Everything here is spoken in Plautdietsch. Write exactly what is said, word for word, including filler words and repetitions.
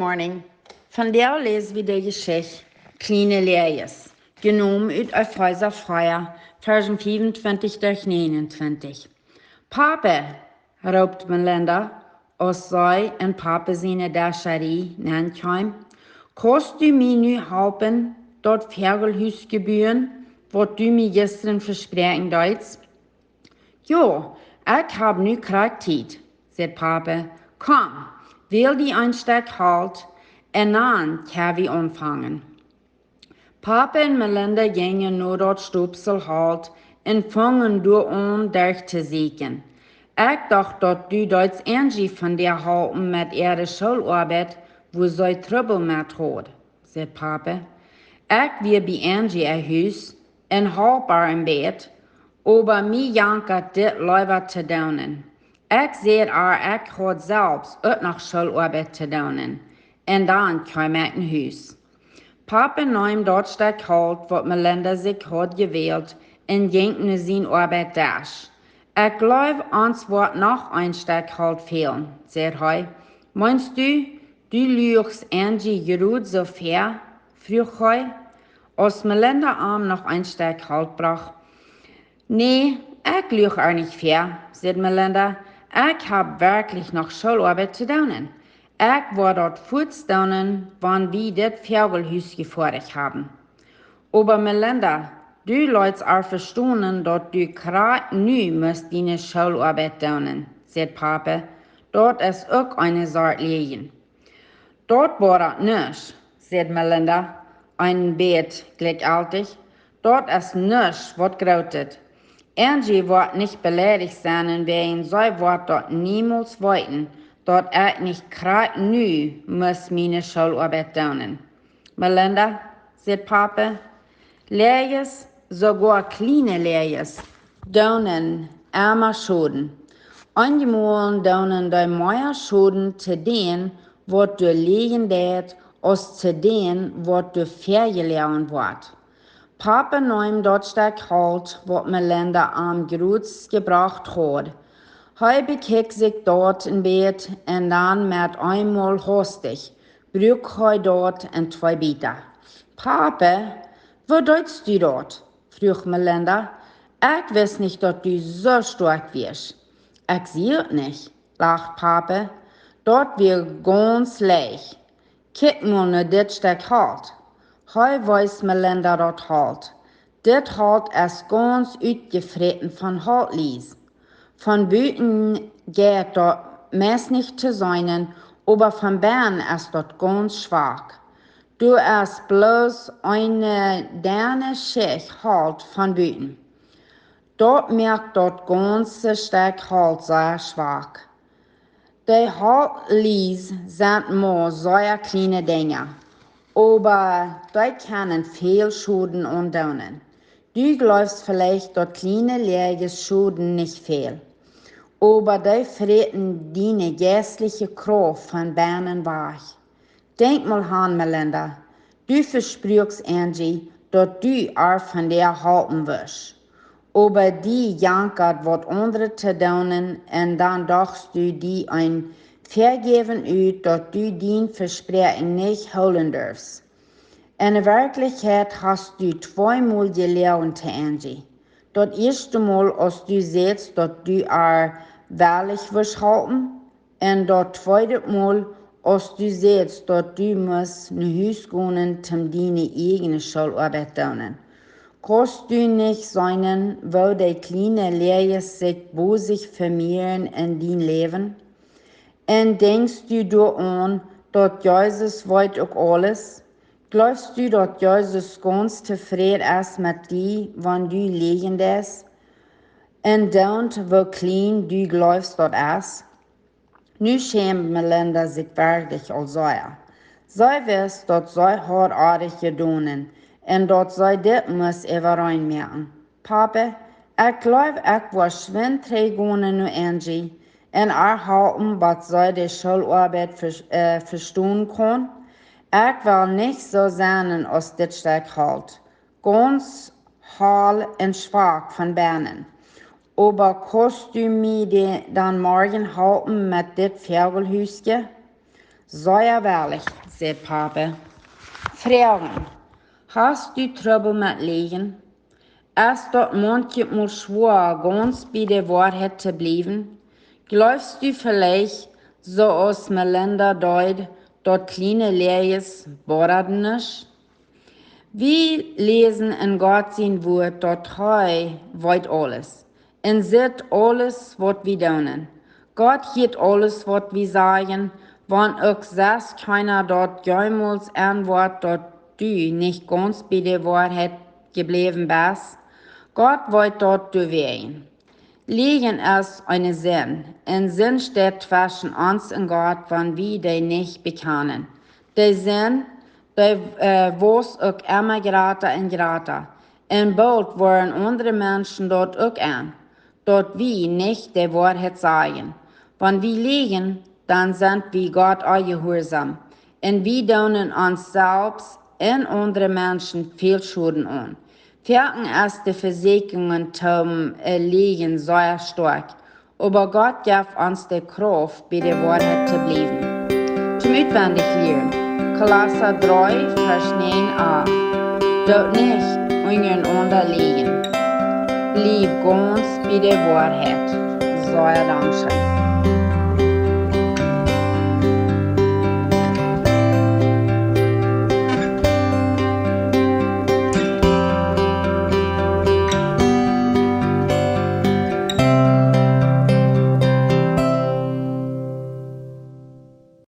Morning. Vondoag läs wie de Jeschicht Kjliene Läajes, jenomen ut Efeesa vea, Varsch fiefuntwintich bat näajenuntwintich. "Papa," roopt Melinda, aus see en Papa siene Desch nenn kjeem, "kaust du mie nu halpen, daut Fäajelhus buen, waut du mie jistren vespräakjen deetst?" "Jo, ekj hab nu krakjt Tiet," sajcht Papa. "Komm, wäl die een Stekj Holt un dan kjenn wie aunfangen." Papa un Melinda jinjen no daut Stopsel Holt un fungen doa aun derch to sieekjen. "Ekj docht, daut du deetst Angie vondoag halpen met äare Schooloabeit, wua see Trubbel met haud," sajcht Papa. "Ekj wia bie Angie äa Hus un holp äa een bät, oba mie jankat dit leewa to doonen. Ekj säd äa, ekj haud selfst uk noch Schooloabeit to doonen, un dan kjeem ekj no Hus." Papa neem daut Stekj Holt, waut Melinda sikj haud jewält, un jinkj no sien Oabeitdesch. "Ekj jleew, ons woat noch een Stekj Holt fälen," sajcht hee. "Meenst du, du luachst Angie jrod soo väa?" fruach hee. Aus Melinda am noch een Stekj Holt brocht, "Nä, ekj luach äa nich väa," sajcht Melinda. "Ekj hab werkjlich noch Schooloabeit to doonen. Ekj woa daut fuaz doonen, wan wie dit Fäajelhus foadich haben." "Oba Melinda, du leetst äa vestonen, daut du krakjt nu must diene Schooloabeit doonen," sajcht Papa. "Daut es uk eene Sort Läajen." "Daut woat nuscht," sajcht Melinda, een bät jlikjjeltich. "Daut es nuscht waut Grootet. Angie woat nich beleidicht sennen, wäajen see woat daut niemols weeten, daut ekj nich krakjt nu must miene Schooloabeit doonen." "Melinda," sajcht Papa, "Läajes, soogoa kjliene Läajes, doonen emma Schoden. Eenjemol doonen dee mea Schoden to dän, waut doa läajen deit, aus to dän, waut doa väajeloagen woat." Papa neem daut Stekj Holt, waut Melinda am jrod jebrocht haud. Hee bekjikjt sikj daut een bät un dan met eenmol haustich bruak hee daut en twee Bieta. "Papa, woo deetst du daut?" fruach Melinda. "Ekj wist nich, daut du soo stoakj wieescht." "Ekj sie daut nich," lacht Papa. "Daut wia gaunz leicht. Kjikj mol no dit Stekj Holt." Hee wees Melinda daut Holt. "Dit Holt es gaunz utjefräten von Holtlies. Von buten jeit daut meist nich to seenen, oba von bennen es daut gaunz schwak. Doa es bloos eene denne Schicht Holt von buten. Daut moakt daut gaunze Stekj Holt sea schwak. De Holtlies sent mau sea kjliene Dinja, oba dee kjennen väl Schoden aundoonen. Du jleefst veleicht, daut kjliene Läajes schoden nich väl, oba dee fräten diene jeistliche Krauft von bennen wajch. Denkj mol aun, Melinda, du vespruakst Angie, daut du äa vondoag halpen wurscht. Oba die jankat waut aundret to doonen, un dan dochst du die een Vejäwen ut, daut du dien Vespräakjen nich hoolen durfst. En Werkjlichkjeit hast du tweemol jeloagen to Angie. Daut ieeschte Mol, aus du sädst, daut du äa wellich wurscht halpen, un daut tweede Mol, aus du sädst, daut du must no Hus gonen, om diene ieejne Schooloabeit doonen. Kaust du nich seenen, woo dee kjliene Läajes sikj bosich vemieren en dien Läwen? Un denkjst du doaraun, daut Jesus weet uk aules? Jleefst du, daut Jesus gaunz tofräd es met die, wan du läajen deist? Un dan, woo kjlien du jleefst daut es?" Nu schämd Melinda sikj werkjlich aul sea. See wist, daut see haud oajch jedonen un daut see dit must äwareen moaken. "Papa, ekj jleew, ekj woa schwind trigj gonen no Angie un äa halpen, waut see de Schooloabeit ves-, äh, vestonen kaun. Ekj well nich soo sennen aus dit Stekj Holt, gaunz holl un schwak von bennen. Oba kaust du mie de-, dan morjen halpen met dit Fäajelhuskje?" Sea wellich, säd Papa. Froagen: Hast du Trubbel met Liejen? Es daut maunchmol schwoa, gaunz bie de Woarheit to bliewen? Jleefst du veleicht, soo aus Melinda deed, daut kjliene Läajes boaden nich? Wie läsen en Gott sien Wuat, daut hee weet aules un sitt aules, waut wie doonen. Gott hieet aules, waut wie sajen. Wan uk sest kjeena daut jemols enwoat, daut du nich gaunz bie de Woarheit jebläwen best, Gott weet daut doawäajen. Liejen es eene Sind, un Sind steit tweschen ons un Gott, wan wie dee nich bekjanen. De Sind, dee, äh, waust uk emma jrata un jrata. Un boolt woaren aundre Menschen daut uk enn, daut wie nich de Woarheit sajen. Wan wie liejen, dan sent wie Gott onjehuarsom, un wie doonen ons selfst un aundre Menschen väl Schoden aun. Foaken es de Vesieekjungen toom, äh, liejen sea stoakj, oba Gott jeft ons de Krauft, bie de Woarheit to bliewen. Toom utwendich lieren: Kolossa dree, Varsch näajen a: Doot nich unjarenaunda liejen. Bliew gaunz bie de Woarheit. Sea dankscheen.